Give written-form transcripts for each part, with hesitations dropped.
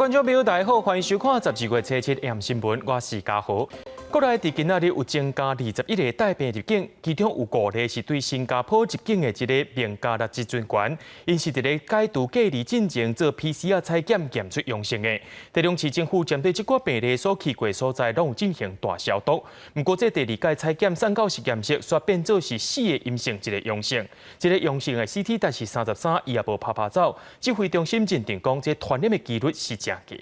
觀眾朋友，大家好，歡迎收看12月初七暗新聞，我是嘉豪。國內佇今仔日有增加21個帶病入境，其中有五例是對新加坡入境的一个孟加拉籍船員，𪜶是佇咧解除隔離進前做 PCR 採檢檢出陽性的。台中市政府針對這寡病例所去過所在，攏有進行大消毒。毋過這第二擺採檢送到實驗室，煞變做是四个陰性，一个陽性。這个陽性的 CT 值是33，伊也無拍拍走。指揮中心認定講，這傳染的幾率是誠低。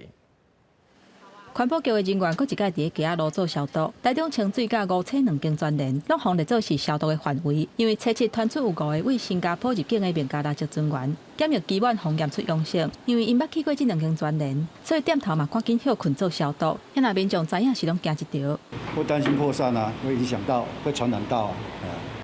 環保局的人員閣一擺佇咧街仔路做消毒，台中清水佮梧棲兩間全聯，攏予列做是消毒的範圍。因為初七傳出有五個對新加坡入境的孟加拉籍船員，檢疫期滿予驗出陽性，因為𪜶捌去過這兩間全聯，所以店頭嘛趕緊歇睏做消毒。遐若民眾知影是攏驚一條。會擔心擴散啊，會影響到，會傳染到。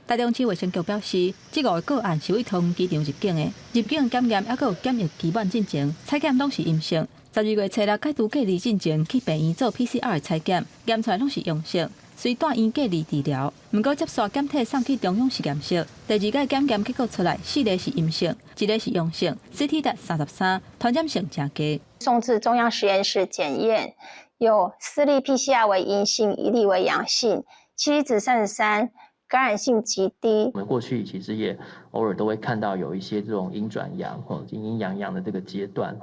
台中市衛生局表示，這五个個案是對桃園機場入境的，入境檢驗猶閣有檢疫期滿進前，採檢攏是陰性。12月初六解除隔離進前去病院做 PCR 採檢，驗出來攏是陽性，隨住院隔離治療。毋過接續檢體送去中央實驗室，第二擺檢驗結果出來，四个是陰性，一个是陽性，CT 值33，傳染性誠低。送至中央實驗室檢驗，有四例 PCR 為陰性，一例為陽性，CT 值33。感染性極低。我們過去其實也偶爾都會看到有一些這種陰轉陽或陰陰陽陽的這個階段，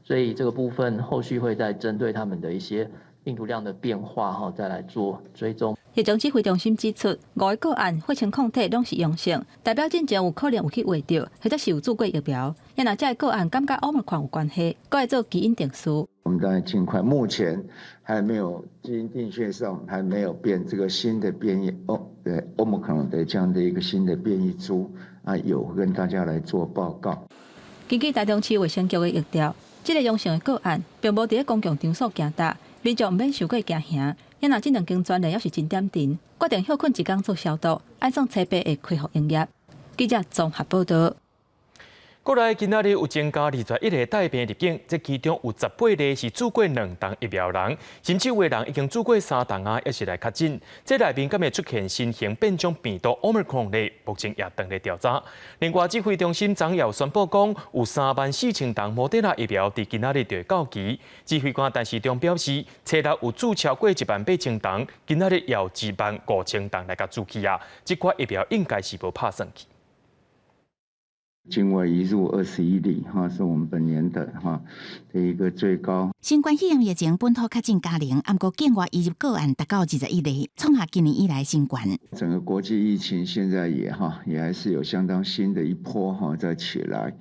所以這個部分後續會再針對他們的一些病毒量的變化再來做追蹤。疫情指揮中心指出，五个個案血清抗體攏是陽性，代表進前有可能有去秽著，或者是有注過疫苗。若這个個案敢佮奧密克戎有關係，閣愛做基因定序。我們當然盡快，目前還沒有基因定序上還沒有變這個新的變異哦，對，奧密克戎的這樣的一個新的變異株啊，有跟大家來做報告。根據台中市衛生局的疫調，這个陽性的個案並無佇咧公共場所行踏，民眾毋免傷過驚嚇。若這兩間全聯猶是真點陣，決定歇睏一工做消毒，按算初八會恢復營業。記者綜合報道。國內今仔日有增加21个帶病入境，這其中有18例是注過兩針疫苗人，甚至有的人已經注過三針啊，猶是來確診。這內面敢會出現新型變種病毒 Omicron 咧？目前也正咧調查。另外，指揮中心昨也宣布講，有3萬4千劑莫德納疫苗佇今仔日就會到期。指揮官陳時中表示，初六有注超過1萬8千劑，今仔日也有1萬5千劑來共注去啊。這款疫苗應該是無拍算去。境外移入21例，哈，是我們本年的哈的一個最高。新冠肺炎疫情本土確診加零，毋過境外移入個案達到21例，創下今年以來新高。整個國際疫情現在也哈也還是有相當新的一波哈在起來。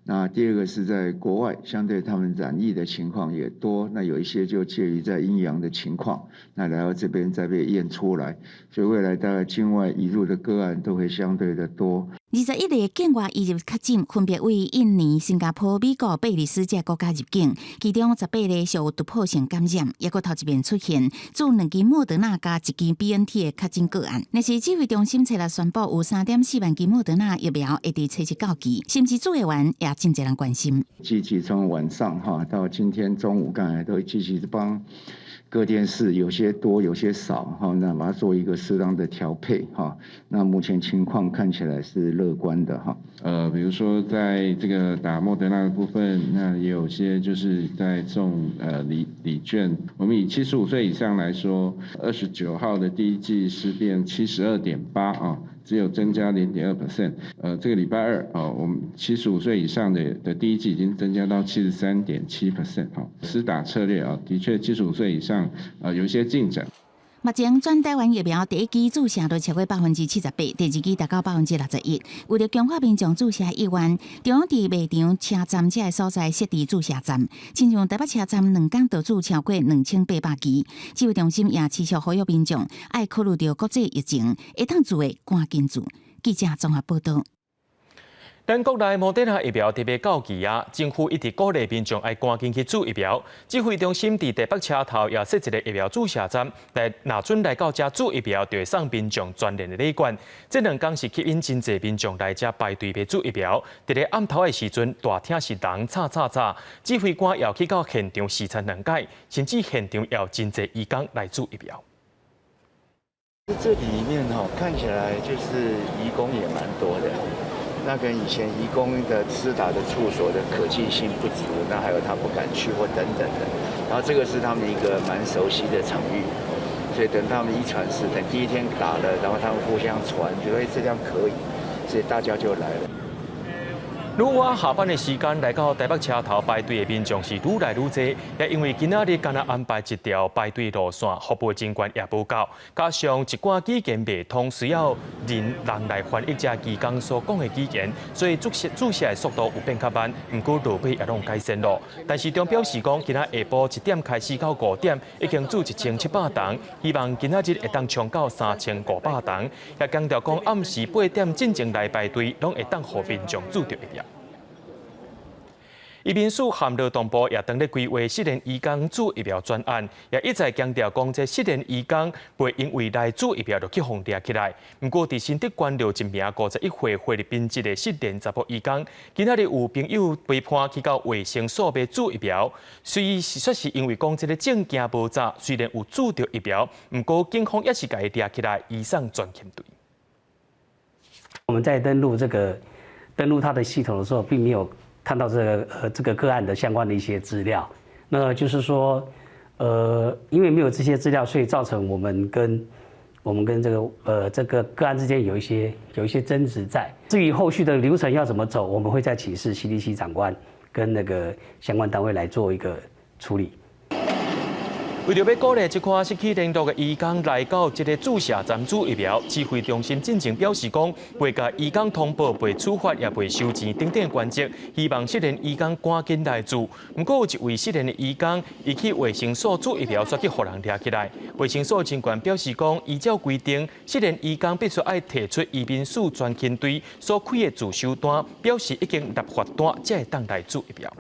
那第二個是在國外，相對他們染疫的情況也多，那有一些就介於在陰陽的情況，那來到這邊再被驗出來，所以未來大概境外移入的個案都會相對的多。21例境外移入確診，分別為印尼、新加坡、美國、貝里斯這國家入境，其中18例屬有突破性感染，猶閣頭一遍出現注兩劑莫德納佮一劑 BNT 的確診個案。若是指揮中心初六宣布有3.4萬劑莫德納疫苗會佇初七到期，是毋是注的完也真濟人關心。積極從晚上哈到今天中午，剛才都積極幫各電視有些多有些少哈，那把它做一個適當的調配哈。那目前情況看起來是樂觀的哈。比如說在這個打莫德納的部分，那也有些就是在送禮禮券。我們以75歲以上來說，29號的第一劑是變72.8啊，只有增加0.2%。這個禮拜二啊，我們75歲以上的第一劑已經增加到73.7% 哈。施打策略啊，的確75歲以上啊有一些進展。目前全台灣疫苗第一劑注射都超過78%，第二劑達到61%。為著強化民眾注射意願，中央佇賣場、車站這个所在設置注射站，親像台北車站兩工就注超過2800劑。指揮中心也持續呼籲民眾愛考慮著國際疫情，會當注的趕緊注。記者綜合報道。咱國內莫德納疫苗特別到期啊，政府一直鼓勵民眾愛趕緊去注疫苗。指揮中心佇台北車頭也設一个疫苗注射站，來若準來到遮注疫苗，就會送民眾全聯的禮券。這兩工是吸引真濟民眾來遮排隊欲注疫苗。佇咧暗頭的時陣，大廳是人吵吵吵，指揮官也去到現場視察兩擺，甚至現場也有真濟移工來注疫苗。這裡面哈看起來就是移工也蠻多的。那跟以前移工的施打的處所的可近性不足，那還有他不敢去或等等的，然後這個是他們一個蠻熟悉的場域，所以等他們一傳十，等第一天打了，然後他們互相傳，覺得這樣可以，所以大家就來了。愈晚下班的時間來到台北車頭排隊的民眾是愈來愈濟，也因為今仔日干焦安排一條排隊路線，服務人員也無夠，加上一寡語言袂通，需要人來翻譯這義工所講的語言，所以注射的速度有變較慢。毋過落尾也攏改善咯。陳時中表示講，今仔下晡1點開始到5點，已經注1700筒，希望今仔日會當衝到3500筒。也強調講，暗時8點進前來排隊，攏會當予民眾注著疫苗。移民署和勞動部也當咧規劃失聯移工注疫苗專案，也一再強調講，這失聯移工袂因為來注疫苗就去予掠起來。毋過，佇新竹關留一名51歲菲律賓籍的失聯查埔移工，今仔日有朋友陪伴去到衛生所欲注疫苗，雖是說是因為講這个證件無紮，雖然有注著疫苗，毋過警方也是共伊掠起來，移送專勤隊。我們在登錄他的系統的時候，並沒有看到這個個案的相關的一些資料。那就是說，因為沒有這些資料，所以造成我們跟這個個案之間有一些爭執在。至於後續的流程要怎麼走，我們會再請示 CDC 長官跟那個相關單位來做一個處理。為著欲鼓勵這款失去聯絡的移工來到這个注射站注疫苗，指揮中心進前表示講，袂共移工通報、袂處罰，也袂收錢等等原則，希望失聯移工趕緊來注。毋過有一位失聯的移工，伊去衛生所注疫苗，煞去予人掠起來。衛生所人員表示講，依照規定，失聯移工必須愛提出移民署專勤隊所開的自收單，表示已經立罰單，才會當來注疫苗。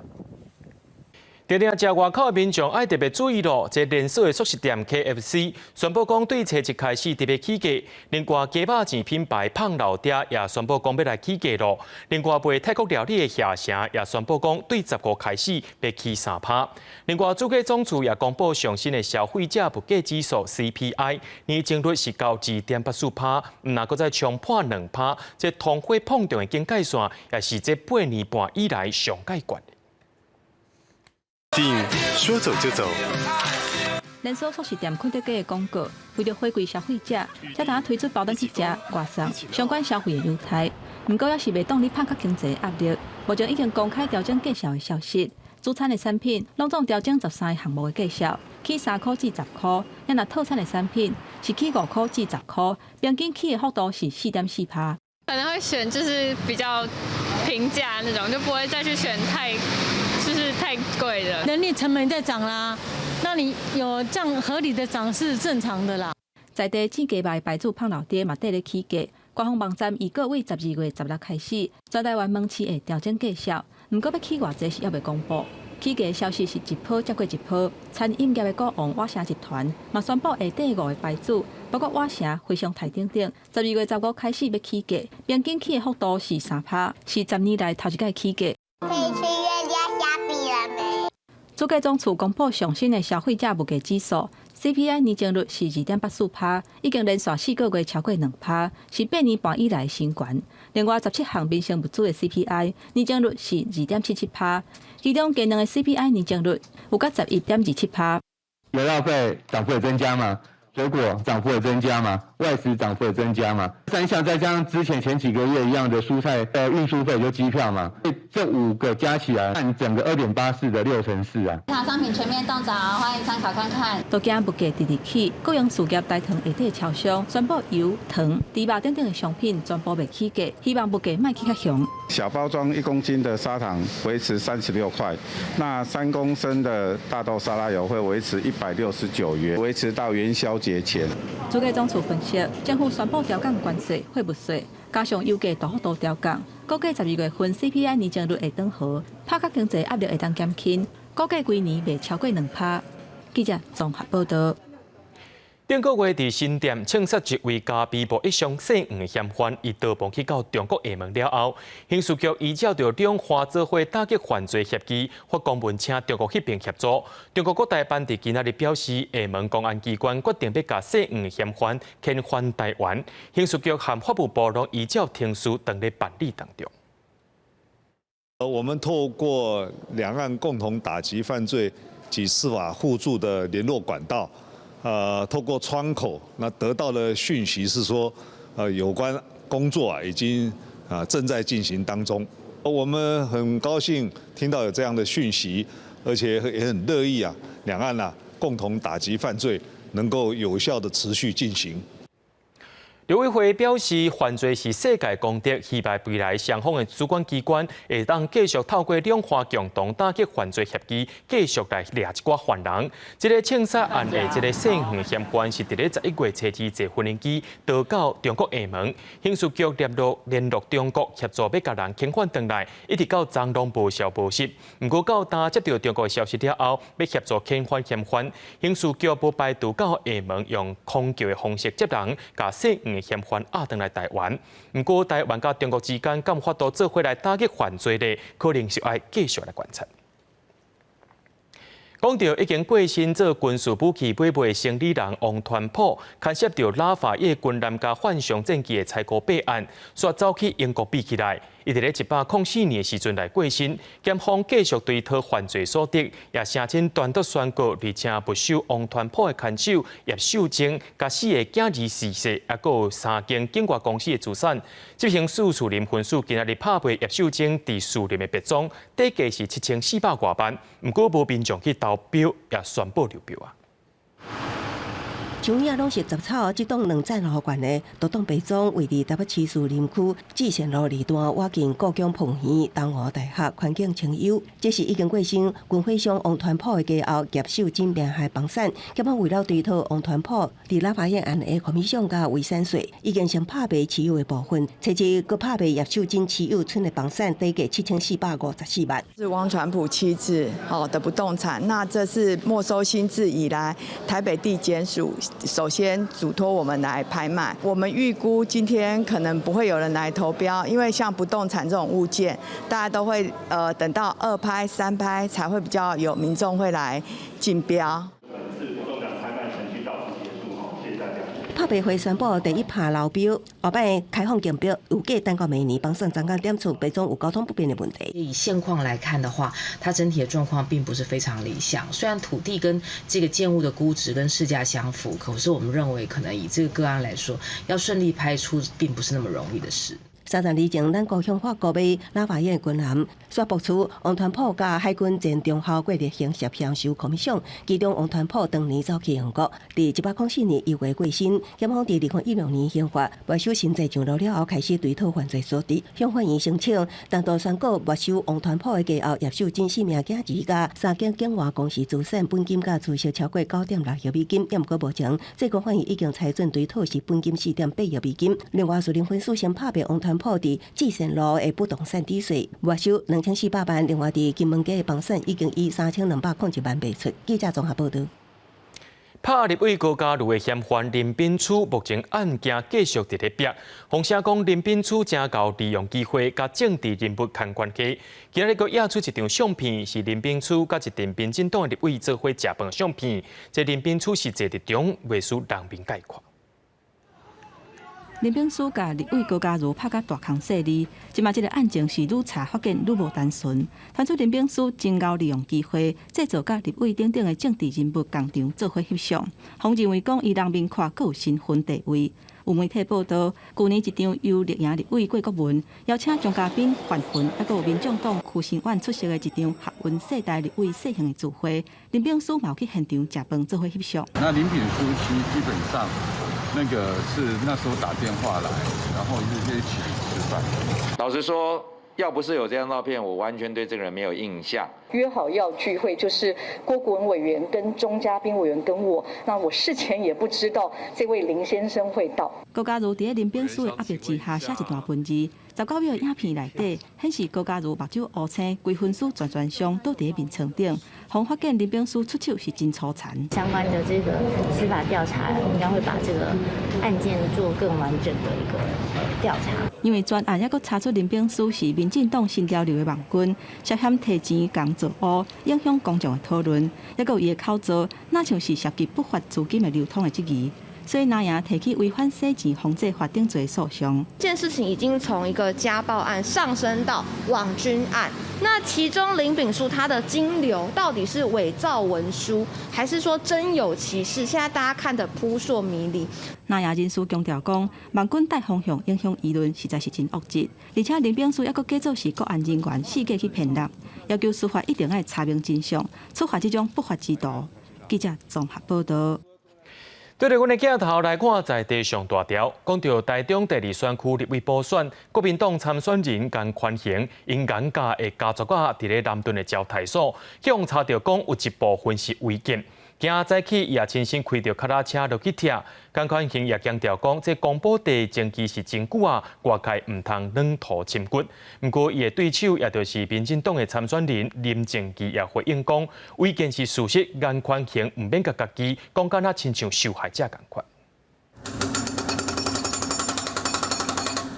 定定食外口的民眾愛特別注意咯，這連鎖的速食店 KFC 宣布講，對初一開始特別起價。另外，雞肉醬品牌胖老爹也宣布講欲來起價咯。另外，賣泰國料理的協成也宣布講，對15開始欲起3趴。另外，主計總處也公布上新的消費者物價指數 CPI，年增率是到2.84趴，毋若閣再衝破2趴，這通貨膨脹的警戒線也是這8年半以來上蓋懸。訂，說走就走。連鎖速食店肯德基的廣告，為著回饋消費者，才當推出包轉去食外送相關消費的優待。毋過，也是袂擋咧拍較經濟壓力。目前已經公開調整價數的消息，主餐的產品攏總調整13个項目的價數，起3箍至10箍。若套餐的產品是起5箍至10箍，平均起的幅度是4.4趴。可能會選就是比較平價那種，就不會再去選就是太貴的。人力成本在漲啦，那你有這樣合理的漲是正常的啦。在地煎雞肉的牌子胖老爹嘛，綴咧起價。官方網站預告對12月16開始，全台灣門市會調整價數，毋過欲起偌濟是猶未公布。起價消息是一波接過一波，餐飲業的股王瓦城集團嘛宣布下底五个牌子，包括瓦城、飛翔泰等等，12月15開始欲起價，平均起的幅度是3趴，是10年來頭一擺起價。可以去冤家蝦餅了沒？主計總處公布上新的消費者物價指數 CPI 年增率是2.84趴，已經連續4個月超過2趴，是8年半以來新高。另外，17項民生物資的 CPI 年增率是2.77趴，其中雞卵的 CPI 年增率有到11.27趴。油料費漲幅也增加嘛？水果漲幅也增加嘛？外食漲幅也增加嘛？三項再加上之前前幾個月一樣的蔬菜運輸費就機票嘛，這五個加起來佔整個2.84的6.4%啊。商品全面凍漲，歡迎參考看看。都驚物價直直起，國營事業大糖下底超商宣布油、糖、豬肉等等的商品全部袂起價，希望物價莫起較兇。小包裝1公斤的砂糖維持36塊，那3公升的大豆沙拉油會維持169元，維持到元宵節前。主計總處分析，政府宣布調降關稅、貨物稅，加上油價大幅度調降，估計12月份 CPI 年增率會轉好，拍較經濟壓力會當減輕，估計規年袂超過2趴。記者綜合報導。頂個月佇新店槍殺一位咖啡部一雙姓黃的嫌犯，伊逃亡去到中國廈門了後，刑事局依照著兩華做伙打擊犯罪協議，發公文請中國彼邊協助。中國國台辦佇今仔日表示，廈門公安機關決定欲共姓黃嫌犯遣返台灣，刑事局和法務部攏依照程序當咧辦理當中。我們透過兩岸共同打擊犯罪及司法互助的聯絡管道。透過窗口，那得到的訊息是說，有關工作啊已經啊正在進行當中。我們很高興聽到有這樣的訊息，而且也很樂意啊，兩岸啊共同打擊犯罪能夠有效的持續進行。陸委會表示，犯罪是世界公敵，希望未來雙方的主管機關會當繼續透過兩岸共同打擊犯罪協議，繼續來掠一寡犯人。這个槍殺案的這个姓黃嫌犯是佇咧11月初2坐無人機逃到中國廈門，刑事局聯絡中國協助欲共人遣返轉來，一直到昨攏無消無息。毋過到今接著中國的消息了後，欲協助遣返嫌犯，刑事局無排除到廈門用空橋的方式接人，共姓黃嫌犯押轉來台灣。毋過台灣佮中國之間敢有法度做伙來打擊犯罪咧，可能是愛繼續來觀察。講著已經過身做軍事武器買賣的生理人王傳普，牽涉著拉法葉軍艦佮浣熊戰機的採購弊案，煞走去英國避起來。伊佇咧104年的時陣來過身，檢方繼續追討犯罪所得，也聲稱單獨宣告，而且沒收王傳普的牽手葉秀貞，佮四个囝兒逝世，猶閣有三間境外公司的資產。執行處士林分署今仔日拍賣葉秀貞佇士林的別莊，底價是7400外萬，毋過無民眾去投標，也宣布流標啊。像影攏是雜草，這棟兩層樓懸的獨棟別莊，位佇台北市士林區至善路二段，倚近故宮彭園東吳大學，環境清幽。這是已經過身軍火商王傳普的家後葉秀貞名下房產，檢方為了追討王傳普佇拉法葉案的 commission 佮遺產稅，已經先拍賣持有的部分，隨即閣拍賣葉秀貞持有村的房產，底價7454萬。是王傳普妻子哦的不動產，那這是沒收新制以來台北地檢署首先囑託我們來拍賣，我們預估今天可能不會有人來投標，因為像不動產這種物件，大家都會等到二拍、三拍才會比較有民眾會來競標。拍賣會宣布第一拍流標，後擺開放競標，預計等到明年房產專家點出別莊有交通不便的問題。以現況來看的話，它整體的狀況並不是非常理想。雖然土地跟這個建物的估值跟市價相符，可是我們認為可能以這個個案來說，要順利拍出並不是那麼容易的事。30年前，咱高雄法購買拉法葉軍艦，煞爆出王傳普佮海軍前中校郭立興涉嫌收 commission，其中王傳普當年走去英國，佇104年1月過身，檢方佇2016年刑法沒收新債上路了後，開始追討犯罪所得。向法院申請，單獨宣告沒收王傳普的家後葉秀貞四名囝兒佮三間境外公司資產本金佮孳息超過9.6億美金，毋過目前最高法院已經裁准追討是本金4.8億美金。另外，士林分署先拍賣王傳普佇至善路的不動產抵稅沒收2400萬，另外佇金門街的房產已經以3201萬賣出。記者綜合報導。拍立委高嘉瑜的嫌犯林秉樞，目前案件繼續佇咧逼。風聲講林秉樞誠𠢕利用機會，佮政治人物牽關係。今仔日閣掖出一張相片，是林秉樞佮一陣民進黨的立委做伙食飯相片。這林秉樞是坐佇中，袂輸人面概括。林秉樞共立委高嘉瑜拍甲大空細膩，這馬這个案情是愈查發現愈無單純。傳出林秉樞真𠢕利用機會，製造佮立委等等的政治人物仝場做伙翕相，予認為講伊人面看閣有身份地位。有媒體報導，舊年一場由綠營立委郭國文邀請張嘉賓、范雲，猶閣有民眾黨區聲遠出席的一場學運世代立委細型的聚會，林秉樞嘛有去現場食飯做伙翕相。那林秉樞其實基本上，那個是那時候打電話來，然後就一起吃飯。老實說，要不是有這張照片，我完全對這個人沒有印象。約好要聚會，就是郭國文委員跟鍾嘉賓委員跟我，那我事前也不知道這位林先生會到。高嘉瑜佇咧林秉樞的壓迫之下寫一段文字， 19秒的影片內底顯示高嘉瑜目睭烏青，規身軀全全傷，倒佇咧眠床頂。予發現林秉樞出手是真粗殘。相關的這個司法調查應該會把這個案件做更完整的一個調查。因為專案猶閣查出林秉樞是民進黨新潮流的網軍，涉嫌提錢共造烏，影響公眾的討論，猶閣有伊的口座，若像是涉及不法資金的流通的質疑。所以藍營提起違反洗錢防制法定罪訴訟。這件事情已經從一個家暴案上升到網軍案，那其中林秉樞他的金流到底是偽造文書，還是說真有其事？現在大家看得撲朔迷離。藍營人士強調講，網軍帶風向影響輿論，實在是真惡質。而且林秉樞猶閣假做是國安人員，四界去騙人，要求司法一定愛查明真相，處罰這種不法之徒。記者綜合報道。對著阮的鏡頭來看，在地上大條，講著台中第二選區立委補選，國民黨參選人江寬恒，𪜶顏家的家族仔佇咧南屯的招待所，去予查著講有一部分是違建。今仔早起，伊也親身開著腳踏車落去拆。江寬恒也強調講，這公保地爭議是真久啊，外界毋通軟土深掘。毋過，伊的對手也就是民進黨的參選人林靜儀也回應講，違建是事實，顏寬恆毋免共家己講甲若親像受害者仝款。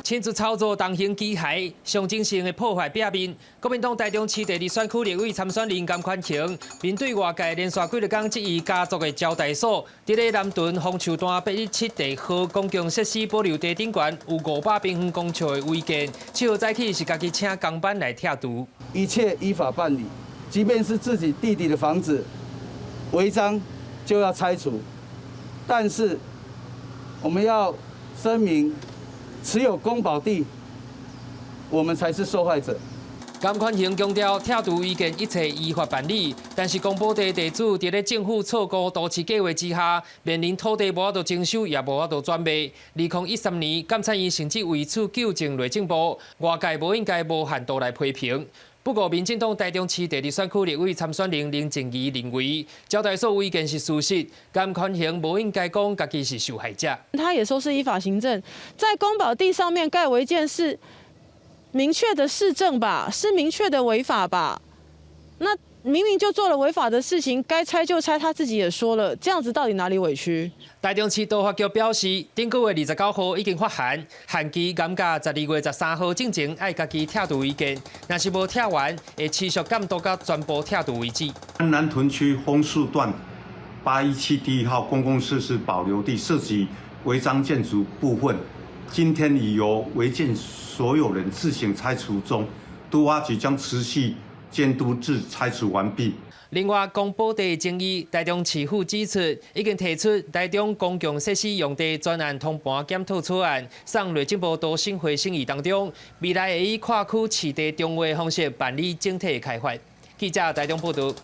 親自操作重型機械，象徵性的破壞壁面。國民黨台中市第二選區立委參選人江寬恒，面對外界連續幾工質疑家族的招待所，佇咧南屯楓樹段817號公共設施保留地頂懸有500平方公尺的違建，7號早起是家己請工班來拆除。一切依法辦理，即便是自己弟弟的房子違章就要拆除，但是我們要聲明。持有公保地，我們才是受害者。江寬恒強調，拆除違建一切依法辦理，但是公保地地主佇咧政府錯估都市計畫之下，面臨土地無法度徵收，也無法度轉賣。2013年，監察院甚至為此糾正內政部，外界無應該無限度來批評。不過，民進黨台中市第二選區立委參選人林靜儀認為，招待所違建是事實，江寬恒無應該講家己是受害者。他也說是依法行政，在公保地上面蓋違建是明確的事證吧，是明確的違法吧？那明明就做了違法的事情，該拆就拆，他自己也說了，這樣子到底哪裡委屈？台中市都發局表示，頂個月29號已經發函，限期嚴格12月13號進前愛家己拆除違建，若是無拆完，會持續監督到全部拆除為止。南屯區楓樹段817D號公共設施保留地涉及違章建築部分，今天已由違建所有人自行拆除中，都發局將持續監督至拆除完畢。另外，公保地爭議，台中市府指出，已經提出台中公共設施用地專案通盤檢討草案，送內政部都審會審議當中，未來會以跨區市地重劃方式辦理整體開發。記者台中報導。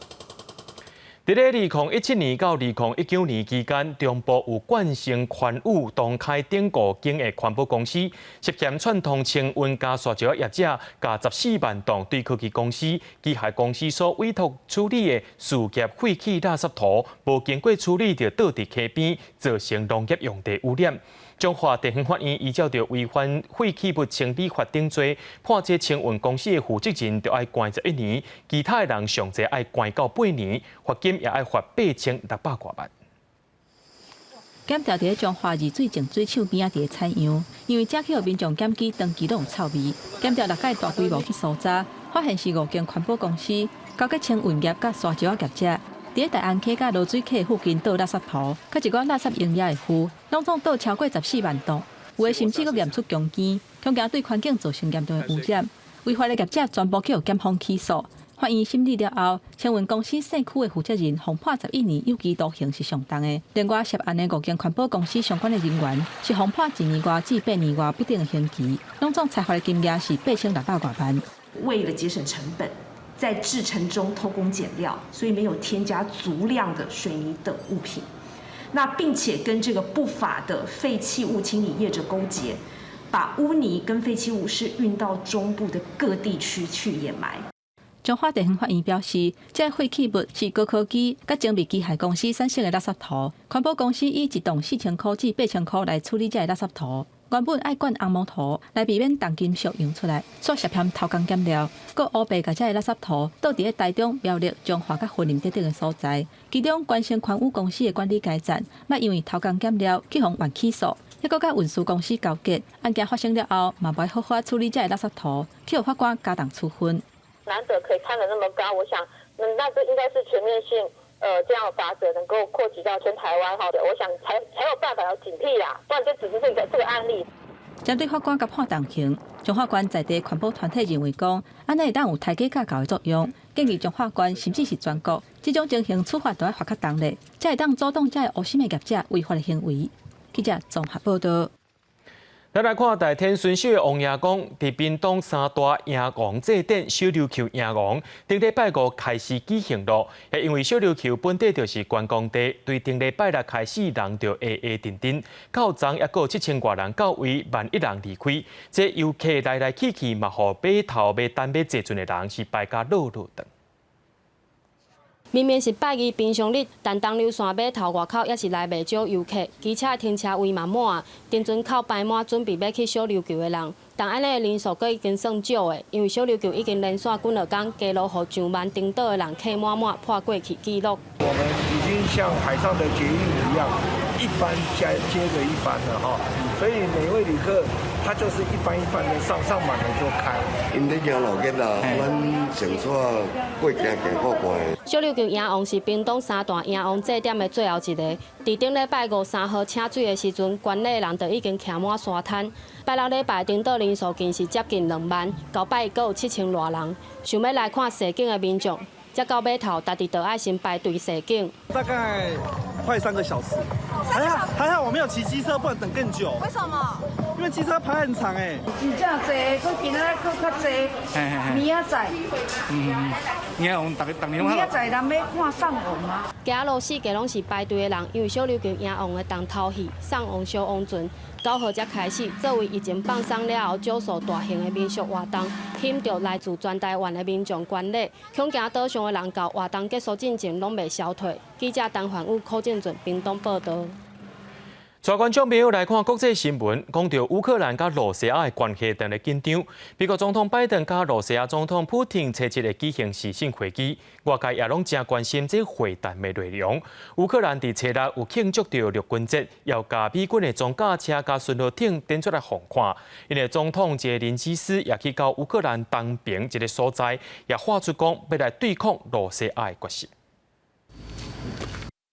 佇咧2017年到2019年期間，中部有冠盛寬宇、東開頂五間的環保公司涉嫌串通清運佮沙石業者，共14萬棟對科技公司、機械公司所委託處理的事業廢棄垃圾塗，無經過處理就倒佇溪邊，造成農業用地污染。彰化地方法院依照著違反廢棄物清理法定罪，判這清運公司的負責人著愛關11年，其他的人上濟愛關到8年，罰金也愛罰8600外萬。檢調佇咧彰化二水淨水廠邊仔佇咧採樣，因為遮去予民眾檢舉，長期攏有臭味。檢調六改大規模去搜查，發現是五間環保公司勾結清運業佮沙石仔業者，佇咧大安溪佮濁水溪附近倒垃圾塗，佮一寡垃圾營業的戶，攏總倒超過14萬棟，有的甚至閣驗出強姦，恐驚對環境造成嚴重的污染。違法的業者全部去予檢方起訴。法院審理了後，清運公司姓區的負責人予判11年有期徒刑是上重的。另外涉案的五間環保公司相關的人員是予判1年外至8年外不等的刑期，攏總裁罰的金額是8600外萬。為了節省成本，在製程中偷工減料，所以沒有添加足量的水泥等物品。那並且跟這個不法的廢棄物清理業者勾結，把污泥跟廢棄物是運到中部的各地區去掩埋。彰化地方法院表示，這廢棄物是高科技佮精密機械公司產生的垃圾塗，環保公司以一棟4000箍至8000箍來處理這个垃圾塗。原本愛灌紅毛土來避免重金屬溶出來，煞涉嫌偷工減料，閣烏白共這个垃圾土倒佇咧台中、苗栗、彰化佮雲林等等的所在。其中，關成寬宇公司的管理階層，捌因為偷工減料去予法院起訴，抑閣佮運輸公司勾結。案件發生了後，嘛無好好處理這个垃圾土，去予法官加重處分。難得可以看得那麼高，我想，那這應該是全面性。這樣的罰則能夠擴及到全台灣哈，我想才有辦法要警惕啦，不然就只是這個案例。針對法官共判重刑，彰化縣在地環保團體認為講，按呢會當有提價教的作用，建議彰化縣甚至是全國，這種情形處罰都愛罰較重咧，才會當阻擋這个烏心的業者違法的行為。記者綜合報道。咱來看大天巡守的王爺講，佇屏東三大迎王祭典小琉球迎王，頂禮拜五開始舉行咯。也因為小琉球本地就是觀光地，對頂禮拜六開始人就會會陣陣，到昨抑閣有7000外人到位，萬一人離開，這遊客來來去去，嘛予碼頭欲等欲坐船的人是排甲落落長。明明是拜二平常日，但東琉線碼頭外口猶是來袂少遊客，機車的停車位嘛滿，登船口排滿準備欲去小琉球的人。但按呢的人數閣已經算少的，因為小琉球已經連續幾兩工加落予上萬登島的人客滿滿破過去紀錄。我們已經像海上的捷運一樣，一班接接著一班了哈，所以每位旅客他就是一班一班的上，上滿了就開。𪜶咧行路熱啦，咱上煞過行行過關。小琉球迎王是屏東三大迎王祭典的最後一個。佇頂禮拜五3號請水的時陣，觀禮的人就已經徛滿沙灘。拜六禮拜登島人數更是接近2萬，舊擺閣有7000外人。想欲來看踅景的民眾，才到碼頭，家己就愛先排隊踅景。大概快3個小時，還好還好我沒有騎機車，不然等更久。為什麼？因為機車排很長欸。真正濟，閣今仔閣較濟。明仔載。嗯，迎王逐逐年。明仔載人欲看送王啊。街路四界攏是排隊的人，因為小琉球迎王的重頭戲送王小王船，9號才開始。作為疫情放鬆了後，少數大型的民俗活動，吸引著來自全台灣的民眾觀禮。恐驚島上的人到活動結束進前攏袂消退。記者陳凡宇、柯正俊屏東報導。帶觀眾朋友來看國際新聞，講著烏克蘭佮羅西亞的關係當咧緊張。美國總統拜登佮羅西亞總統普廷初七會舉行視訊會議，外界也攏誠關心這會談的內容。烏克蘭佇初六有慶祝著綠軍節，又共美軍的裝甲車佮巡邏艇展出來予看。𪜶的總統澤連斯基也去到烏克蘭東邊一个所在，也喊出講欲來對抗羅西亞的決心。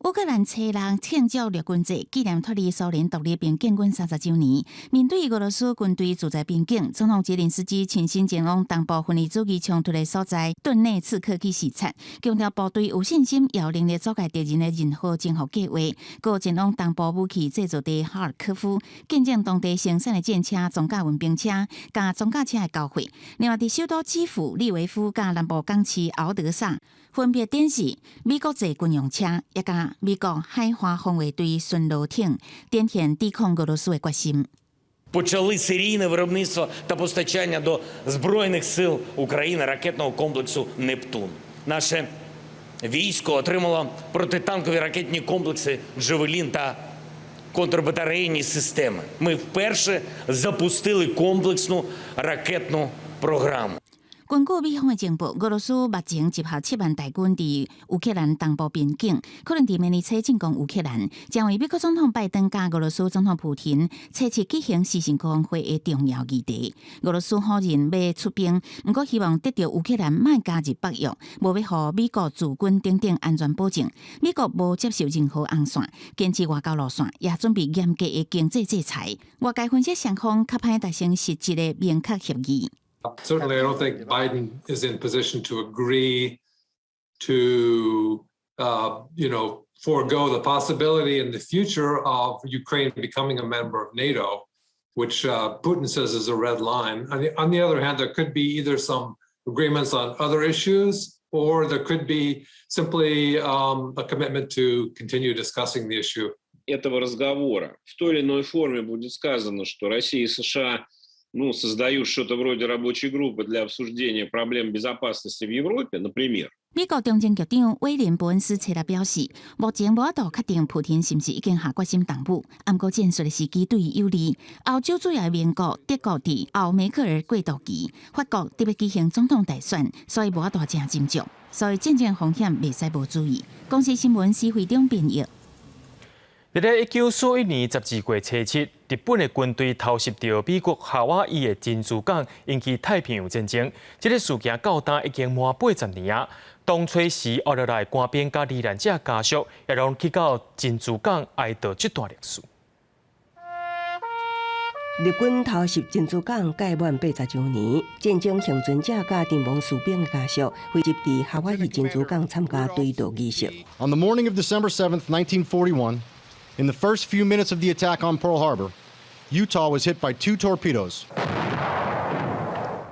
烏克蘭初六慶祝綠軍節，紀念脫離蘇聯獨立並建軍30週年。面對俄羅斯軍隊駐在邊境，總統澤連斯基親身前往東部分離主義衝突的所在頓內茨克去視察，強調部隊有信心、有能力阻礙敵人的任何征服計劃。閣前往東部武器製造地哈爾科夫，見證當地生產的戰車、裝甲運兵車佮裝甲車的交會。另外，佇首都基輔、利維夫佮南部港市敖德薩，分別展示美國製軍用車，也佮美國海華防衛隊巡邏艇，展現抵抗俄羅斯的決心。 Почали серійне виробництво та постачання до Збройних сил України ракетного комплексу «Нептун». Наше військо отримало протитанкові ракетні комплекси «Джавелін» та контрбатарейні системи. Ми вперше запустили комплексну ракетну програму. 根據美方的情報，俄羅斯目前集合7萬大軍佇烏克蘭東部邊境，可能佇明年初進攻烏克蘭，成為美國總統拜登佮俄羅斯總統普廷初七舉行視訊高峰會的重要議題。俄羅斯否認欲出兵，毋過希望得著烏克蘭莫加入北約，無欲予美國駐軍等等安全保證。美國無接受任何紅線，堅持外交路線，也準備嚴格的經濟制裁。外界分析雙方較歹達成實質的明確協議。 Certainly, I don't think Biden is in position to agree to forego the possibility in the future of Ukraine becoming a member of NATO, which Putin says is a red line. On the other hand, there could be either some agreements on other issues, or there could be simply a commitment to continue discussing the issue. Этого разговора в той или иной форме будет сказано, что Россия и США, ну, создают что-то вроде рабочей группы для обсуждения проблем безопасности в Европе, например. 美國中情局長威廉伯恩斯冊來表示，目前無法度確定普廷是毋是已經下決心動武，毋過戰術的時機對伊有利。歐洲主要盟國德國佇後梅克爾過渡期，法國特別舉行總統大選，所以無法度誠斟酌，所以戰爭風險袂使無注意。公視新聞施惠中編譯。佇咧1941年12月初7，日本的軍隊偷襲著美國夏威夷的珍珠港，引起太平洋戰爭。這个事件到今已經滿80年啊。當初時後來官兵佮罹難者家屬，也攏去到珍珠港哀悼這段歷史。日軍偷襲珍珠港屆滿80週年，戰爭倖存者佮陣亡士兵家屬，匯集佇夏威夷珍珠港參加追悼儀式。 On the morning of December 7th, 1941, in the first few minutes of the attack on Pearl Harbor, Utah was hit by two torpedoes.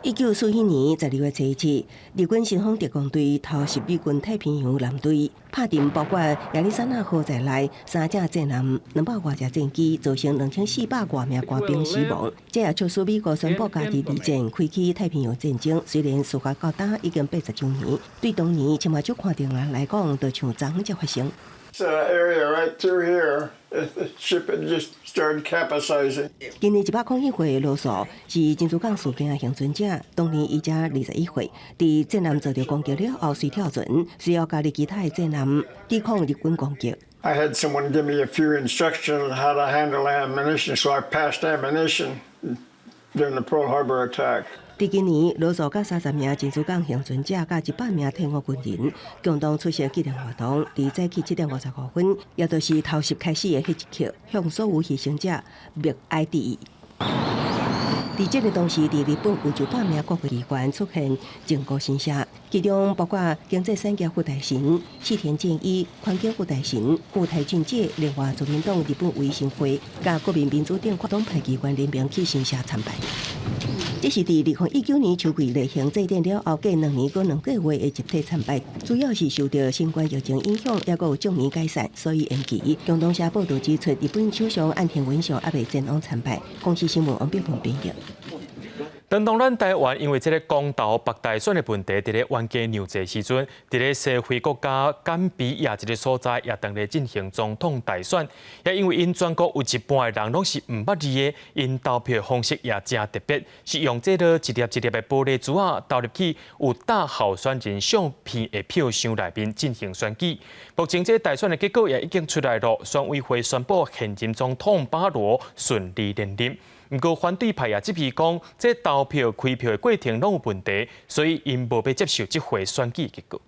1941年12月初7，日軍神風特攻隊偷襲美軍太平洋艦隊，拍沉包括亞利桑那號在內三隻戰艦、200外隻戰機，造成2400外名官兵死亡。這也促使美國宣布加入二戰，開啟太平洋戰爭。雖然事發到今已經80週年，對當年親目睭看著人來講，就像昨昏才發生。 Area right through here, the ship had just started capsizing. 今年101歲的羅素是珍珠港事件的倖存者，當年伊才21歲，佇戰艦遭著攻擊了後，隨跳船，隨後加入其他的戰艦抵抗日軍攻擊。 I had someone give me a few instructions on how to handle ammunition, so I passed ammunition during the Pearl Harbor attack. 佇今年，羅素佮30名珍珠港倖存者佮100名退伍軍人共同出席紀念活動。佇早起7點55分，也就是偷襲開始的彼一刻，向所有犧牲者默哀致意。佇這个當時，佇日本有900名國會議員出現靖國神社，其中包括經濟產業副大臣寺田健一、環境副大臣富泰俊介，另外自民黨日本維新會佮國民民主黨跨黨派議員聯名去神社參拜。這是佇2019年秋季例行祭典了後，隔2年閣2個月的集體參拜，主要是受著新冠疫情影響，抑閣有眾議解散，所以延期。共同社報道指出，日本首相岸田文雄猶未前往參拜。公視新聞王碧文編譯。當當咱台灣因為這个公投北大選的問題，佇咧冤家釀濟時陣，佇咧西非國家甘比亞這个所在，也當咧進行總統大選。也因為𪜶全國有一半的人攏是毋捌字的，𪜶投票的方式也誠特別，是用這个一粒一粒的玻璃珠仔投入去有貼候選人相片的票箱內面進行選舉。目前這个大選的結果也已經出來囉，選委會宣布現任總統巴羅順利連任。毋過反對派也質疑講，這投票開票的過程攏有問題，所以𪜶無欲接受這回選舉結果。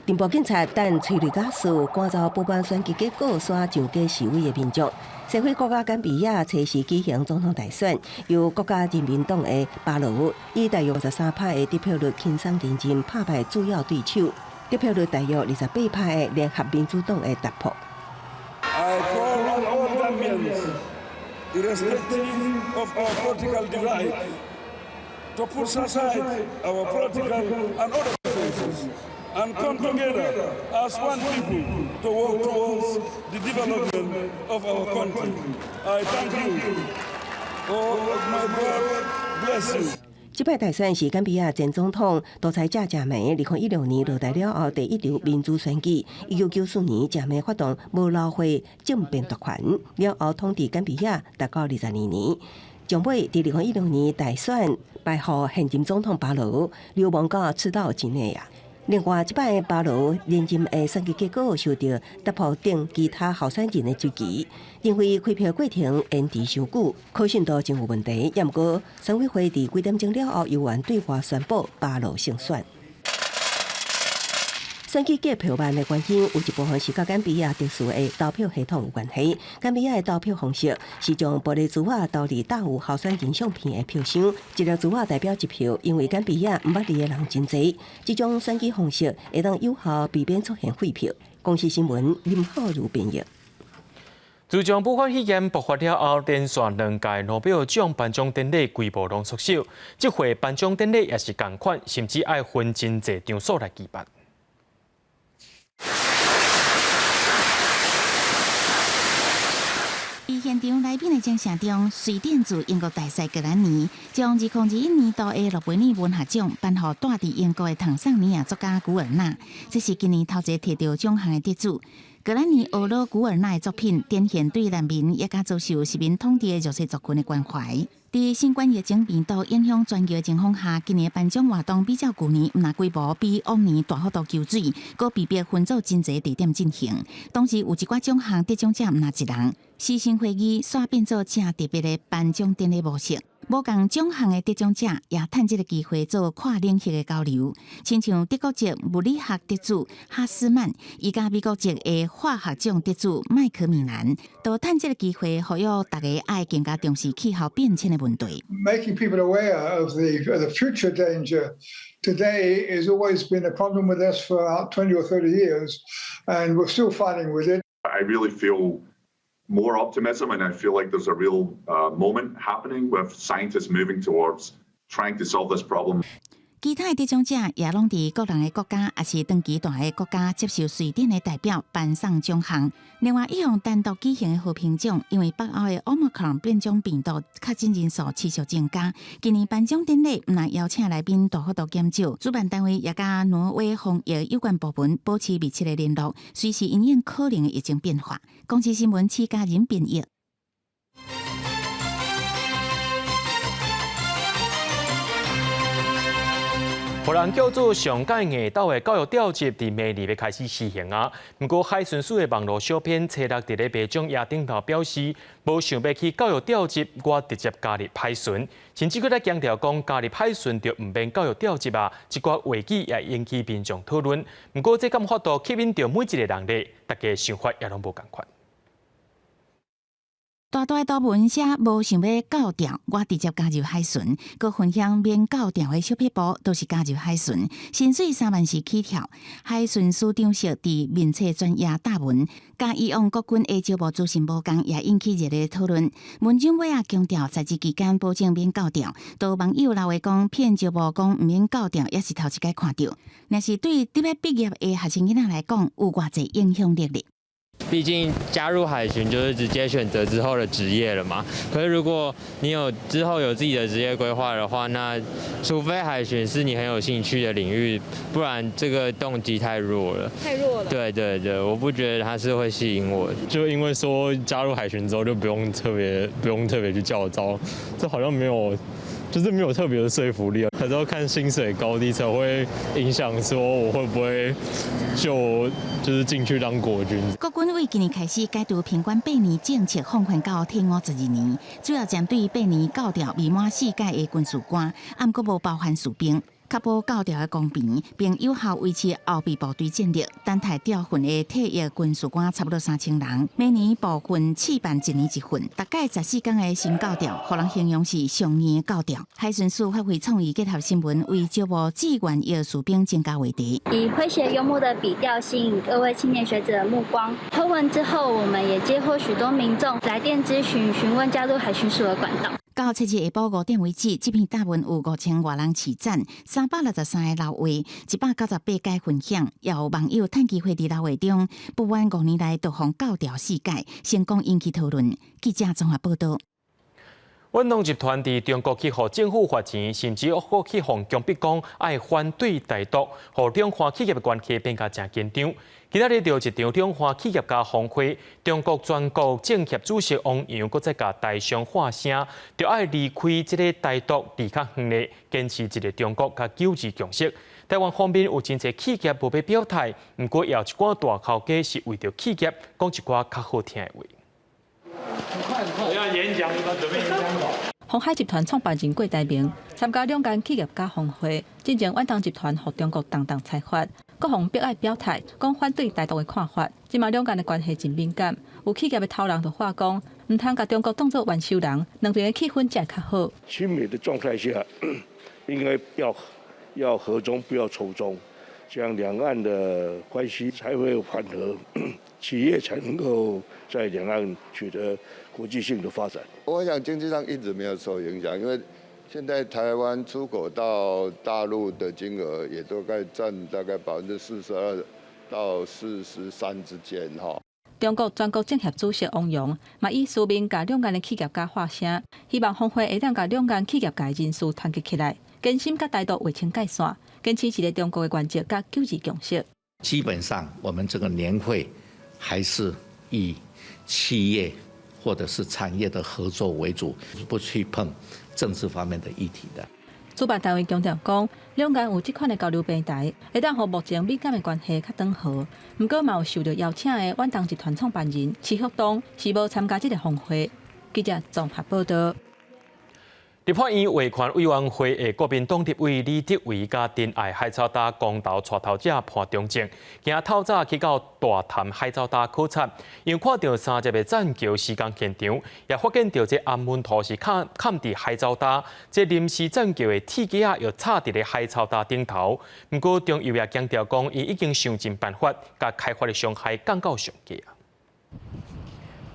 情報警察等催淚瓦斯趕走不滿選舉結果，煞上街示威的民眾。西非國家甘比亞初四舉行總統大選，由國家人民黨的巴羅以大約53%的得票率輕鬆連任，拍敗主要對手得票率大約28%的聯合民主黨的達博。 I call on all Gambians, irrespective of our political divide, to put aside our political and other differences and come together as one people to work towards the development of our country. I thank you. Oh, my God bless you. 這擺大選是甘比亞前總統獨裁者賈梅2016年落台了後第一場民主選舉。1994年，賈梅發動無勞會政變奪權，了後統治甘比亞達到22年。上尾佇2016年大選敗予現任總統巴羅，流亡到赤道幾內亞。另外，這擺巴羅連任的選舉結果受著達博等其他候選人的質疑，認為開票過程延遲傷久，可信度真有問題。也毋過，選委會佇幾點鐘了後，猶原對外宣布巴羅勝選。選舉計票慢的原因，有一部分是佮甘比亞特殊的投票系統有關係。甘比亞的投票方式是將玻璃珠仔投入貼有候選人相片的票箱，一粒珠仔代表一票。因為甘比亞毋捌字的人真濟，這種選舉方式會當有效避免出現廢票。公視新聞林浩如編譯。自從武漢肺炎爆發了後，連續兩屆諾貝爾獎頒獎典禮規模攏縮小，這回頒獎典禮也是仝款，甚至愛分真濟場所來舉辦。佇現場來賓的掌聲中，瑞典駐英國大使格蘭尼將2021年度的諾貝爾文學獎頒予蹛佇英國的坦桑尼亞作家古爾納，這是今年頭一個提著獎項的得主。格蘭尼呵咾古爾納的作品，展現對難民也佮遭受殖民統治的弱勢族群的關懷。佇新冠疫情病毒影響全球的情況下，今年頒獎活動比照舊年，毋但規模比往年大幅度縮水，閣被迫分做真濟地點進行。當時有一寡獎項得獎者毋但一人，視訊會議煞變做誠特別的頒獎典禮模式。無仝獎項的得獎者也趁這個機會做跨領域的交流，親像德國籍物理學得主哈斯曼，伊佮美國籍的化學獎得主麥克米蘭，都趁這個機會呼籲大家愛更加重視氣候變遷的問題。 Making people aware of the future danger today has always been a problem with us for about 20 or 30 years, and we're still fighting with it. I really feel more optimism, and I feel like there's a real moment happening with scientists moving towards trying to solve this problem. 其他的得獎者也攏佇各人的國家，抑是長期蹛的國家接受瑞典的代表頒送獎項。另外一項單獨舉行的和平獎，因為北歐的 Omicron 變種病毒確診人數持續增加，今年頒獎典禮毋但邀請來賓大幅度減少，主辦單位也佮挪威防疫有關部門保持密切的聯絡，隨時因應可能的疫情變化。公視新聞，施嘉仁編譯。予人叫做上蓋硬鬥的教育調職，佇明年欲開始施行啊。毋過海巡署的網路小編初六佇咧頒獎宴頂頭表示，無想欲去教育調職，我直接加入海巡。甚至閣咧強調講，加入海巡就毋免教育調職啊。這寡話語也引起民眾討論。毋過這敢有法度吸引著每一个人咧？大家想法也攏無仝款。大大圖文寫無想欲教調，我直接加入海巡。閣分享免教調的小撇步，都是加入海巡。薪水3萬四起跳。海巡署長設佇面冊專頁貼文，佮以往國軍的招募資訊無仝，也引起熱烈討論。文章尾仔強調，在職期間保證免教調。都網友留話講，騙招募講毋免教調，也是頭一擺看著。若是對佇欲畢業的學生囡仔來講，有偌濟影響力咧？畢竟加入海巡就是直接選擇之後的職業了嘛。可是如果你有之後有自己的職業規劃的話，那除非海巡是你很有興趣的領域，不然這個動機太弱了。太弱了。對對對，我不覺得它是會吸引我。就因為說加入海巡之後就不用特別去教召，這好像沒有，就是沒有特別的說服力。還是要看薪水高低才會影響說我會不會就是進去當國軍。國軍為今年開始解除品管八年政策放寬到退伍12年，主要針對八年教調未滿四屆的軍事官，毋過無包含士兵。確保教調的公平，並有效維持後備部隊戰力。等待調訓的退役軍事官差不多3000人，每年部分試辦一年一份，逐屆14工的新教調，予人形容是上硬的教調。海巡署發揮創意結合新聞，為招募志願役士兵增加話題。以詼諧幽默的筆調吸引各位青年學子的目光。推文之後，我們也接獲許多民眾來電諮詢，詢問加入海巡署的管道。到七日下晡5點為止，這篇貼文有5000外人揤讚，363個留話，198擺分享，也有網友趁機會佇留話中，不滿5年來都予教調四屆，成功引起討論。記者綜合報道。遠東集團佇中國去予政府罰錢，甚至閣去予強迫講愛反對台獨，予兩岸企業的關係變甲誠緊張。今仔日就一場兩岸企業家峰會，中國全國政協主席汪洋閣再共台商喊聲，著愛離開這个台獨，離較遠咧，堅持一个中國佮九二共識。台灣方面有真濟企業無欲表態，毋過也有一寡大頭家是為著企業講一寡較好聽的話。我要演講，你準備演講稿。鴻海集團創辦人郭台銘參加兩岸企業家峰會，進前遠東集團予中國重重裁罰，閣予逼愛表態，講反對台獨的看法。這馬兩岸的關係真敏感，有企業的頭人就話講，毋通共中國當做冤仇人，兩邊的氣氛才會較好。親美的狀態下，應該要和中，不要仇中，這樣兩岸的關係才會緩和，企業才能夠在兩岸取得國際性的發展。我想經濟上一直沒有受影響，因為現在台灣出口到大陸的金額也都該佔大概42%到43%之間，哈。中國全國政協主席汪洋嘛以書面共兩岸的企業家發聲，希望峰會會當共兩岸企業界人士團結起來，堅心佮台獨劃清界線，堅持一个中國的原則佮九二共識。基本上，我們這個年會還是以企業或者是產業的合作為主，不去碰政治方面的議題的。主辦單位強調講，兩岸有這款的交流平台，會當予目前敏感的關係較轉和。毋過嘛有受著邀請的遠東集團創辦人徐旭東是無參加這个峰會。記者綜合報導。立法院維權委員會的國民黨立委李德維佮珍愛海草礁公投帶頭者潘忠政，今仔透早去到大潭海草礁考察，因為看著三接的棧橋施工現場，也發現著這頷門塗是崁崁佇海草礁，這臨時棧橋的鐵架仔又插佇咧海草礁頂頭。毋過中油也強調講，𪜶已經想盡辦法，共開發的傷害降到上低啊。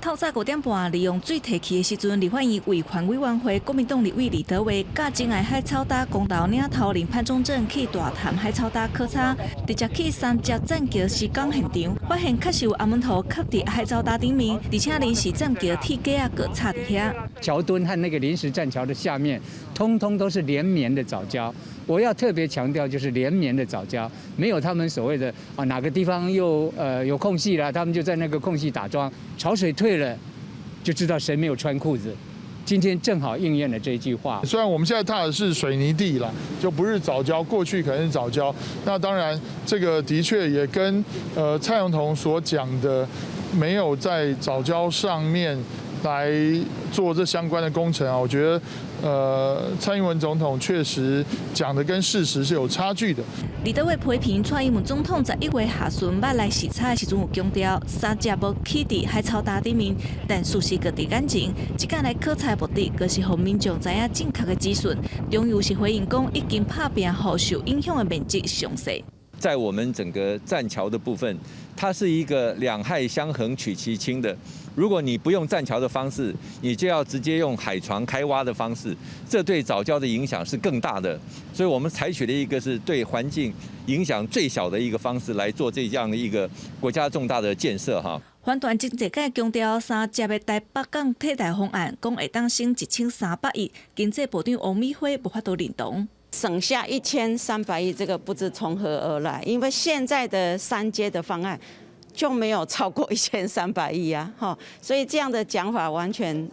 透早5點半，利用水退去的時陣，立法院維權委員會國民黨立委李德維，佮珍愛海草礁公投領頭人潘忠政去大潭海草礁考察，直接去三接棧橋施工現場，發現確實有頷門塗崁佇海草礁頂面，而且臨時棧橋鐵架仔閣插佇遐。橋墩和那個臨時棧橋的下面，通通都是連綿的藻礁。我要特別強調，就是連綿的藻礁，沒有他們所謂的啊哪個地方又有空隙了，他們就在那個空隙打樁。潮水退了，就知道誰沒有穿褲子。今天正好應驗了這句話。雖然我們現在踏的是水泥地啦，就不是藻礁，過去可能是藻礁。那當然，這個的確也跟蔡總統所講的，沒有在藻礁上面來做這相關的工程啊，我覺得，蔡英文總統確實講的跟事實是有差距的。李德維批評蔡英文總統11月下旬捌來視察的時陣有強調，三接無起佇海草礁頂面，但事實閣佇眼前。這工來考察的目的，閣是予民眾知影正確的資訊。中油是回應講，已經拍拚予受影響的面積上細。在我們整個棧橋的部分，它是一個兩害相衡取其輕的。如果你不用棧橋的方式，你就要直接用海床開挖的方式，這對藻礁的影響是更大的。所以我們採取了一個是對環境影響最小的一個方式來做這樣的一個國家重大的建設哈。環團經濟界強調，三接的台北港替代方案，講會當省1300億，經濟部長王美花無法度認同。省下1300億，這個不知從何而來，因為現在的三接的方案就沒有超過1300億啊，哈，所以這樣的講法完全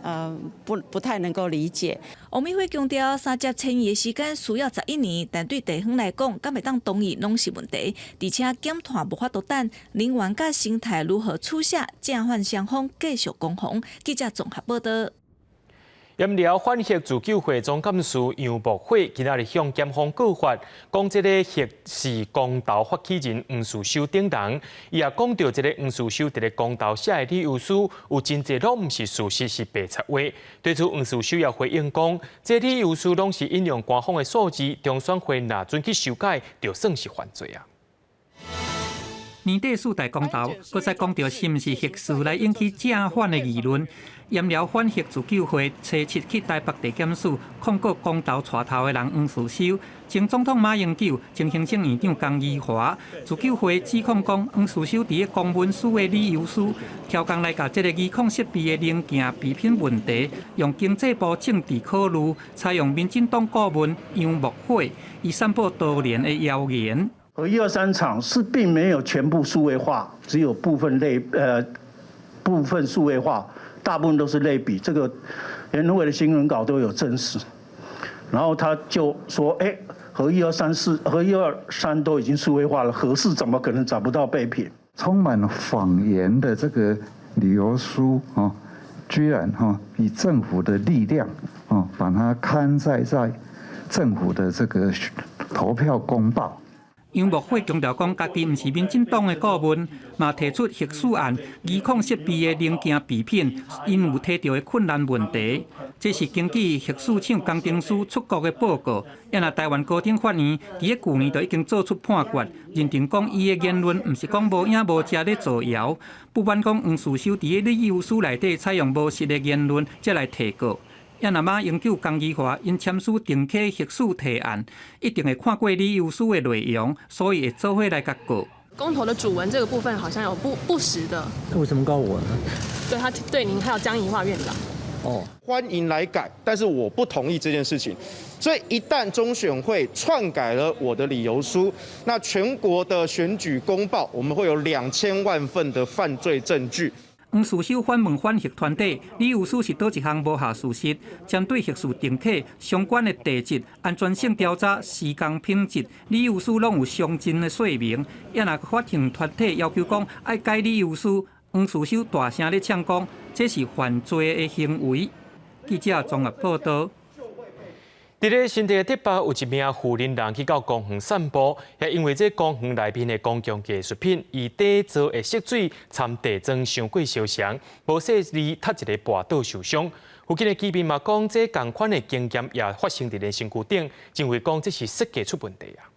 不太能夠理解。王美花強調，三接遷移的時間需要11年，但對地方來講，敢會當同意攏是問題，而且減碳無法度等，能源佮生態如何取捨，正反雙方繼續攻防。記者綜合報導。鹽寮反核自救會總幹事楊木惠今仔日向檢方告發，講這个核四公投發起人黃士修等人，伊也講著這个黃士修佇咧公投寫的理由書有真濟攏毋是事實，是白賊話。對此，黃士修也回應講，這理由書攏是引用官方的數字，中選會若准去修改，就算是犯罪啊。年底四大公投，閣再講著是毋是核四來引起正反的議論。鹽寮反核自救會初七去台北地檢署控告公投帶頭的人黃士修，前總統馬英九、前行政院長江宜樺。自救會指控講，黃士修佇咧公文書的理由書，刁工來共這个儀控設備的零件備品問題，用經濟部政治考慮，採用民進黨顧問楊木惠，伊散布多年的謠言。核一二三廠是並沒有全部數位化，只有部分類部分數位化，大部分都是類比。這個聯合會的新聞稿都有證實。然後他就說：欸，核一二三四、核一二三都已經數位化了，核四怎麼可能找不到備品？充滿謊言的這個理由書啊，居然哈以政府的力量啊，把它刊載在政府的這個投票公報。楊木惠強調講，家己毋是民進黨的顧問，嘛提出核四案儀控設備的零件備品，𪜶有提著的困難問題。這是根據核四廠工程師出國的報告。啊若台灣高等法院佇咧舊年就已經做出判決，認定講伊的言論毋是講無影無跡咧造謠，不瞞講黃士修佇咧理由書內底採用無實的言論，才來提告。啊若馬英九、江宜樺𪜶簽署重啟核四提案，一定會看過理由書的內容，所以會做伙來共告。公投的主文這個部分好像有不實的。為什麼告我呢？對他對您還有江宜樺院長。哦，歡迎來改，但是我不同意這件事情。所以一旦中選會篡改了我的理由書，那全國的選舉公報，我們會有2000萬份的犯罪證據。黃士修反問反核團體，理由書是佗一項無效事實，針對核四重啟相關的地質、安全性調查、施工品質，理由書攏有詳盡的說明。也若發行團體要求講愛改理由書，黃士修大聲咧嗆講，這是犯罪的行為。記者綜合報道。佇咧新竹竹北有一名婦人人去到公園散步，也因為這公園內面的公共藝術品，伊底座的色水摻地磚傷過燒傷，無細膩踢一个跋倒受傷。附近的居民嘛講，這仝款的經驗也發生佇咧身軀頂，認為講這是設計出問題啊。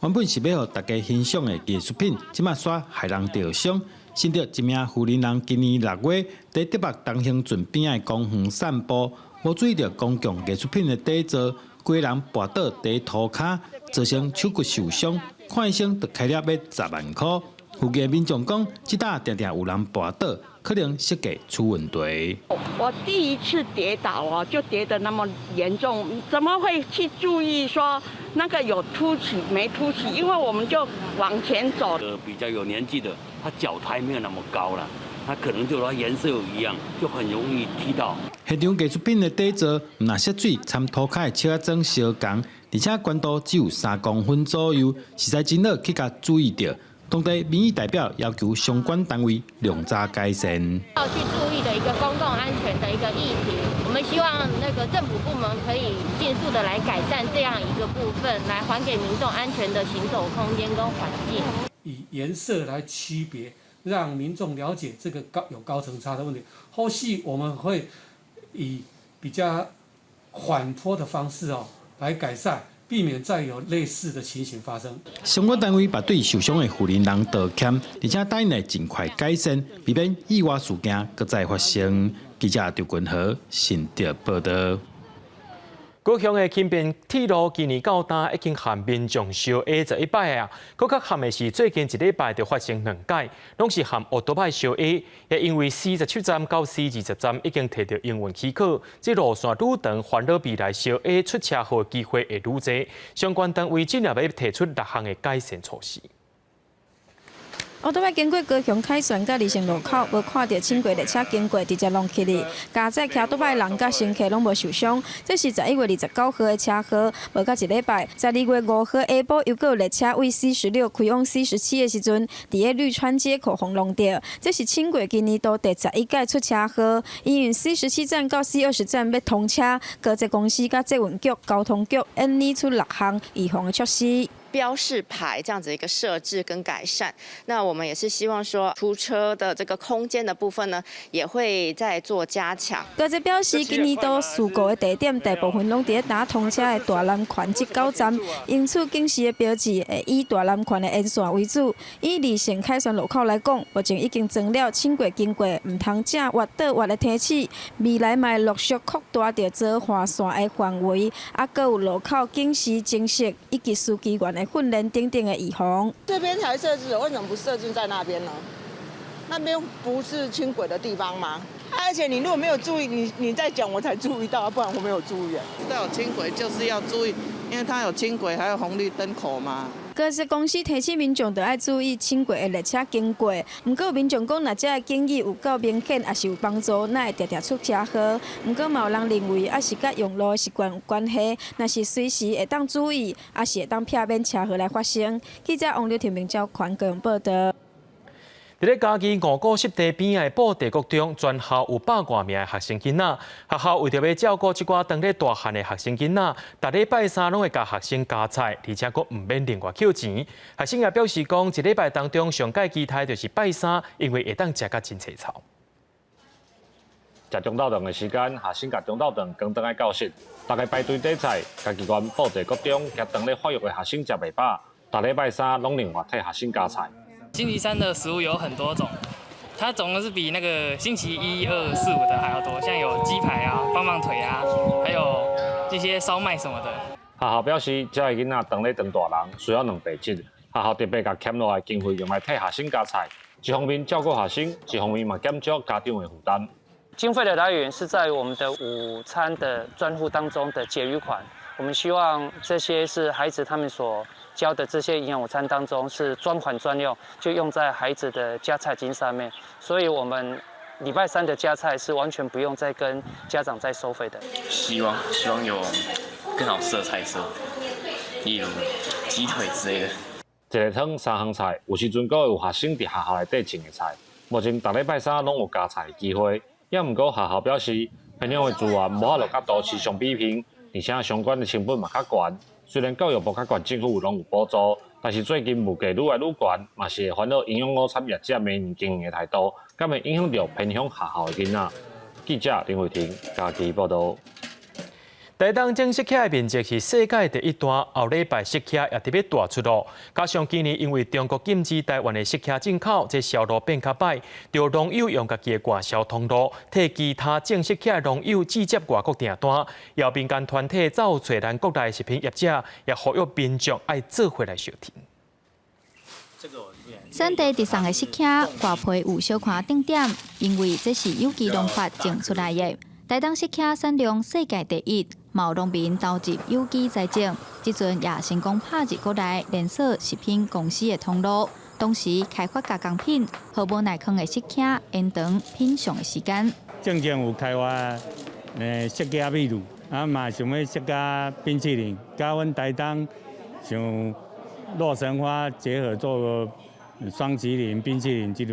原本是欲予大家欣賞的藝術品，這馬煞害人著傷。新竹一名婦人人今年6月，佇竹北東興圳邊的公園散步。無注意著公共藝術品的底座，規人跋倒佇塗跤，造成手骨受傷，看醫生就開了欲10萬箍。附近民眾講，這搭定定有人跋倒，可能設計出問題。我第一次跌倒啊，就跌得那麼嚴重，怎麼會去注意說那個有凸起沒凸起？因為我們就往前走。比較有年紀的，他腳抬沒有那麼高啦。它可能就它顏色一樣，就很容易踢到。現場藝術品的底座，毋但色水摻塗跤的石仔磚相仝，而且懸度只有3公分左右，實在真好去共注意著。當地民意代表要求相關單位量早改善。要去注意的一個公共安全的一個議題，我們希望那個政府部門可以盡速的來改善這樣一個部分，來還給民眾安全的行走空間跟環境。以顏色來區別。讓民眾了解這個高有高層差的問題，後續我們會以比較緩坡的方式哦來改善，避免再有類似的情形發生。相關單位嘛對受傷的婦人人道歉，而且答應會盡快改善，避免意外事件閣再發生。記者張君和新竹報道。高雄的輕便鐵路今年到今已經和民眾相挨11擺啊，閣較慘的是最近一禮拜就發生兩擺，攏是和歐多擺相挨，也因為 C17站到 C20站已經提著營運許可，這路線愈長，煩惱未來相挨出車禍機會會愈濟。相關單位進一步提出六項的改善措施。歐多擺經過高雄凱旋佮二聖路口，無看著輕軌列車經過，直接挵起去。駕駛騎倒擺人佮乘客攏無受傷。這是11月29號的車禍，無到一禮拜，12月5號下晡又閣有列車為 C16開往 C17的時陣，佇咧綠川街口予挵著。這是輕軌今年度第11擺出車禍，因為 C17站到 C20站欲通車，高捷公司佮捷運局、交通局研擬出六項預防的措施。標示牌這樣子一個設置跟改善，那我們也是希望說出車的這個空間的部分呢，也會再做加強。高捷表示，今年度事故的地點大部分攏佇咧搭通車的大南環這九站，因此警示的標誌會以大南環的沿線為主。以二線凱旋路口來講，目前已經裝了輕軌經過毋通正彎倒彎的提示，未來嘛會陸續擴大著做劃線的範圍，啊，閣有路口警示偵測以及司機員的訓練等等的預防。這邊才設置，為什麼不設置在那邊呢？那邊不是輕軌的地方嗎？而且你如果沒有注意，你在講我才注意到，不然我沒有注意。知道有輕軌就是要注意，因為它有輕軌，還有紅綠燈口嘛。高鐵公司提醒民眾，著愛注意輕軌的列車經過。毋過民眾講，若這个建議有夠明顯，也是有幫助，哪會定定出車禍？毋過嘛有人認為，抑是佮用路習慣有關係，若是隨時會當注意，抑是會當避免車禍來發生。記者王劉婷明招環高雄報道。佇咧嘉義五股濕地邊的布袋國中，全校有百外名的學生囡仔。學校為著欲照顧這寡當咧大漢的學生囡仔，逐禮拜三攏會共學生加菜，而且閣毋免另外扣錢。學生也表示講，一禮拜當中上蓋期待就是拜三，因為會當食甲真濟草。食中晝頓的時間，學生共中晝頓扛轉來教室，逐家排隊點菜。嘉義縣布袋國中，共當咧發育的學生食袂飽，逐禮拜三攏另外替學生加菜。星期三的食物有很多種，它總共是比那個星期一、二、四、五的還要多，像有雞排啊、棒棒腿啊，還有這些燒麥什麼的。學校表示，這个囡仔當咧長大人需要蛋白質，學校特別共儉落來經費用來替學生加菜，一方面照顧學生，一方面嘛減少家長的負擔。經費的來源是在我們的午餐的專戶當中的結餘款。我們希望這些是孩子他們所交的這些營養午餐當中是專款專用，就用在孩子的加菜金上面。所以，我們禮拜三的加菜是完全不用再跟家長再收費的。希望有更好吃的菜色，例如雞腿之類的。一个湯三項菜，有時陣閣會有學生佇學校內底種的菜。目前逐禮拜三攏有加菜的機會，也毋過學校表示，偏鄉的資源無法度佮都市相比拼，而且相關的成本嘛較懸。雖然教育部佮縣政府攏有補助，但是最近物價愈來愈懸，嘛是會煩惱營養午餐業者明年經營的態度，敢會影響著偏鄉學校的囡仔。記者林慧婷嘉義報導。台東種釋迦的面積是世界第一大，後禮拜釋迦也特別大出爐。加上今年因為中國禁止台灣的釋迦進口，這銷路變較歹，著農友用家己的外銷通路，替其他種釋迦的農友接外國訂單。有民間團體走揣咱國內食品業者，也呼籲民眾愛做伙來相挺。產地直送的釋迦外皮有小看頂點，因為這是有機農法種出來的。台東釋迦產量世界第一，嘛有農民投入有機栽種，這陣也成功拍入國內連鎖食品公司的通路，同時開發加工品，予無耐囥的釋迦延長品嚐的時間。正正有開發釋迦米露，啊嘛想欲釋迦冰淇淋，佮阮台東像洛神花結合做霜淇淋、冰淇淋這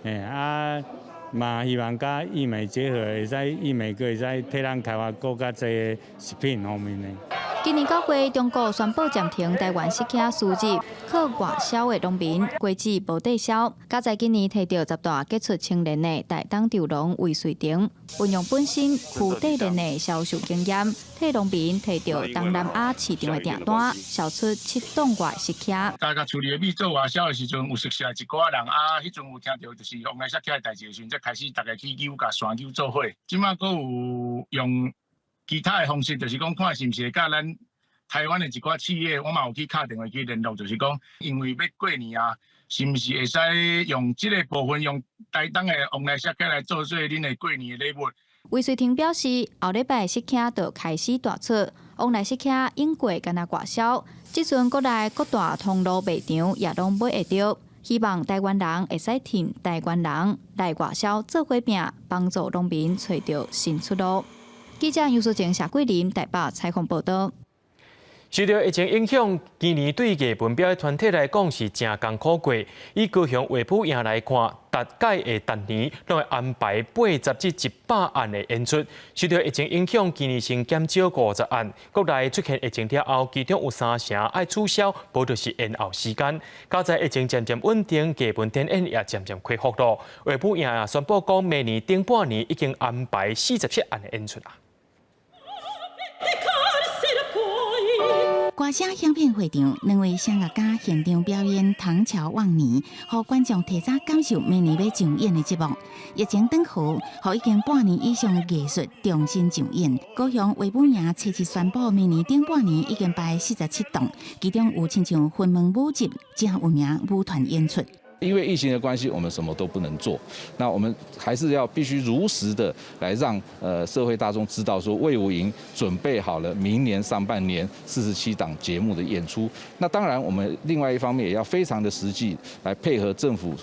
類，啊。嘛希望佮義美結合，會使義美閣會使替咱開發閣較濟食品方面的。今年九月，中國宣布暫停台灣釋迦輸入，靠外銷的農民果子無地銷。佳哉今年提著十大傑出青年的台東稻農魏瑞婷，運用本身區塊鏈的銷售經驗，替農民提著東南亞市場的訂單，銷出七噸外釋迦。大家處理米做外銷的時陣，有熟悉一寡人啊，彼陣有聽著就是黃來釋迦的代誌的時陣，才開始逐家去扭共山扭做伙。這馬閣有用其他的方式，就是講看是毋是會佮咱台灣的一寡企業，我嘛有去敲電話去聯絡，就是講因為欲過年啊，是毋是會使用這個部分，用台東的黃來釋迦來做做恁的過年的禮物。魏瑞婷表示，後禮拜釋迦就開始大出，黃內釋迦應過干焦外銷，這陣國內各大通路賣場也攏買會著。希望台灣人會使挺台灣人來外銷做伙拚，幫助農民揣著新出路。記者杨淑靜、謝桂林台北採訪報導。受著疫情影響，今年對藝文表演團體來講是誠艱苦過。以高雄衛武營來看，逐屆的逐年攏會安排80至100案的演出。受著疫情影響，今年先減少50案。國內出現疫情了後，其中有三成愛取消，無就是延後時間。佳哉疫情漸漸穩定，藝文展演也漸漸恢復囉。衛武營也宣布講，明年頂半年已經安排47案的演出啦。歌聲響遍會場，兩位聲樂家現場表演《唐橋望年》，予觀眾提早感受明年欲上演的節目。疫情轉好，予已經半年以上的藝術重新上演。高雄衛武營初七宣布，明年頂半年已經排47檔，其中有親像雲門舞集這有名舞團演出。因為疫情的關係，我們什麼都不能做。那我們還是要必須如實的來讓社會大眾知道，說衛武營準備好了明年上半年47檔節目的演出。那當然，我們另外一方面也要非常的實際來配合政府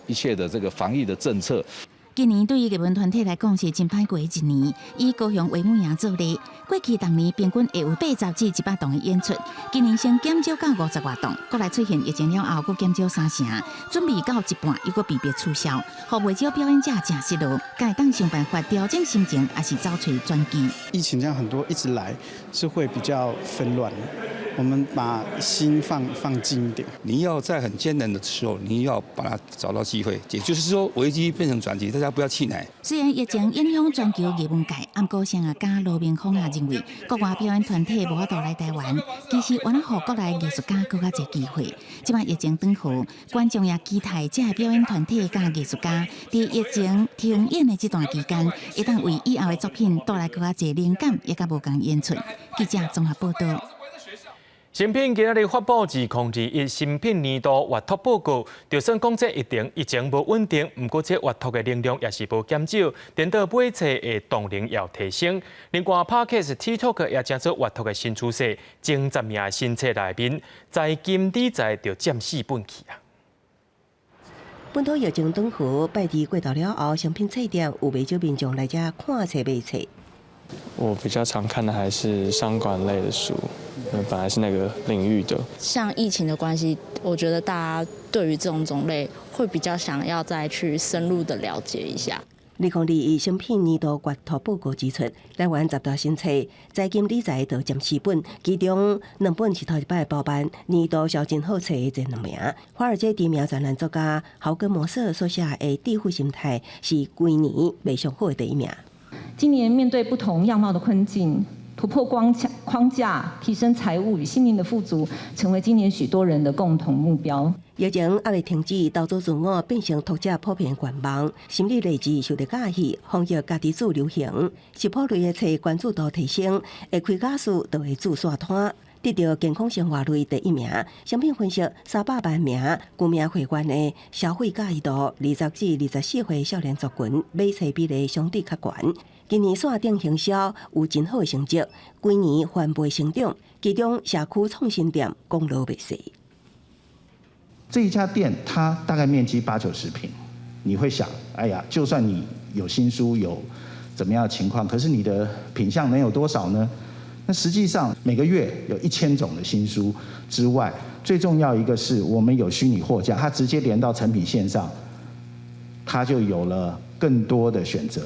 一切的這個防疫的政策。今年對於藝文團體來講是真歹過的一年。以高雄衛武營做例，過去逐年平均會有80至100檔的演出，今年先減少到50外檔，閣來出現疫情了後，閣減少三成，準備到一半又閣被迫取消，予袂少表演者誠失落，敢會當想辦法調整心情，抑是走揣轉機？疫情這樣很多一直來，是會比較紛亂。我們把心放靜一點。你要在很艱難的時候，你要把它找到機會，也就是說危機變成轉機，大家不要氣餒。雖然疫情影響全球藝文界，毋過聲樂家羅明峰也認為，國外表演團體無法度來台灣，其實會當予國內藝術家閣較濟機會。這擺疫情轉好，觀眾也期待這个表演團體佮藝術家佇疫情停演的這段期間，會當為以後的作品帶來閣較濟靈感，也佮無仝演出。記者綜合報導。誠品今仔日發布2021誠品年度閱讀報告，就算講這疫情無穩定，毋過這閱讀的能量也是無減少，顛倒買冊的動能也有提升。另外，Podcast、TikTok 也成做閱讀的新趨勢，前十名的新冊內面，財經理財就佔四本去啊。本土疫情轉好，拜二過頭了後，誠品冊店有袂少民眾來遮看冊買冊。我比較常看的還是商管類的書，因為本來是那個領域的。像疫情的關係，我覺得大家對於這種種類會比較想要再去深入的了解一下。2021誠品年度閱讀報告指出，台灣十大新冊財經理財就佔四本，其中兩本是頭一擺包辦年度銷真好冊的前兩名。華爾街著名專欄作家豪根摩瑟所寫的《致富心態》是規年賣上好的第一名。今年面對不同樣貌的困境，突破框架，提升財務與心靈的富足，成為今年許多人的共同目標。疫情猶未停止，投資自我變成讀者普遍願望，心理勵志受到佮意，防疫家己煮流行，食譜類的冊關注度提升，會開假書就會煮散攤，得到健康生活類第一名。誠品分析300萬名具名會員的消費佮意度，20至24歲少年族群買冊比例相對較懸。今年線頂行銷有真好的成績，規年翻倍成長，其中社區創新店功勞袂細。這一家店它大概面積八九十坪，你會想，哎呀，就算你有新書有怎麼樣的情況，可是你的品項能有多少呢？那實際上每個月有1000種的新書之外，最重要一個是我們有虛擬貨架，它直接連到成品線上，它就有了更多的選擇。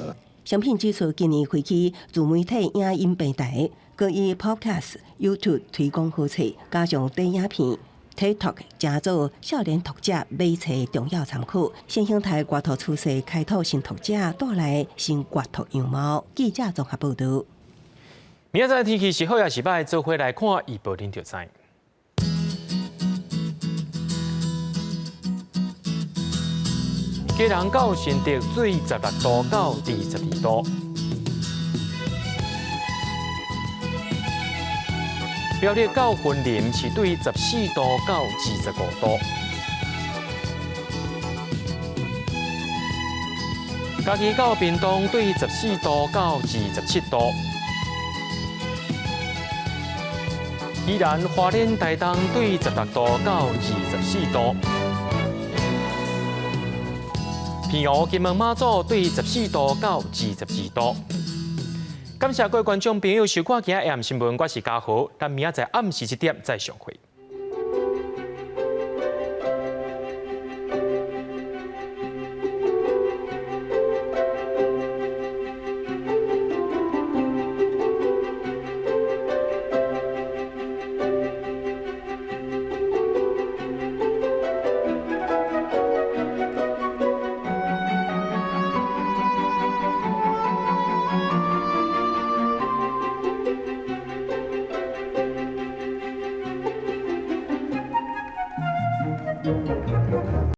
誠品指出，今年開啟自媒體影音平台，閣以 Podcast、YouTube 推廣好冊，加上短影片、TikTok，成做少年讀者買冊重要參考。新形態閱讀趨勢開拓新讀者，帶來新閱讀樣貌。記者綜合報導。明仔載天氣是好抑是䆀，做伙來看預報，恁就知。基隆到新竹水16度到22度，苗栗到雲林是對14度到25度，嘉義到屏東對14度到27度，宜蘭花蓮台東對16度到24度。澎湖金門馬祖對14度到22度。感謝各位觀眾朋友收看今仔暗新聞，我是嘉豪，咱明仔載暗時7點再相會。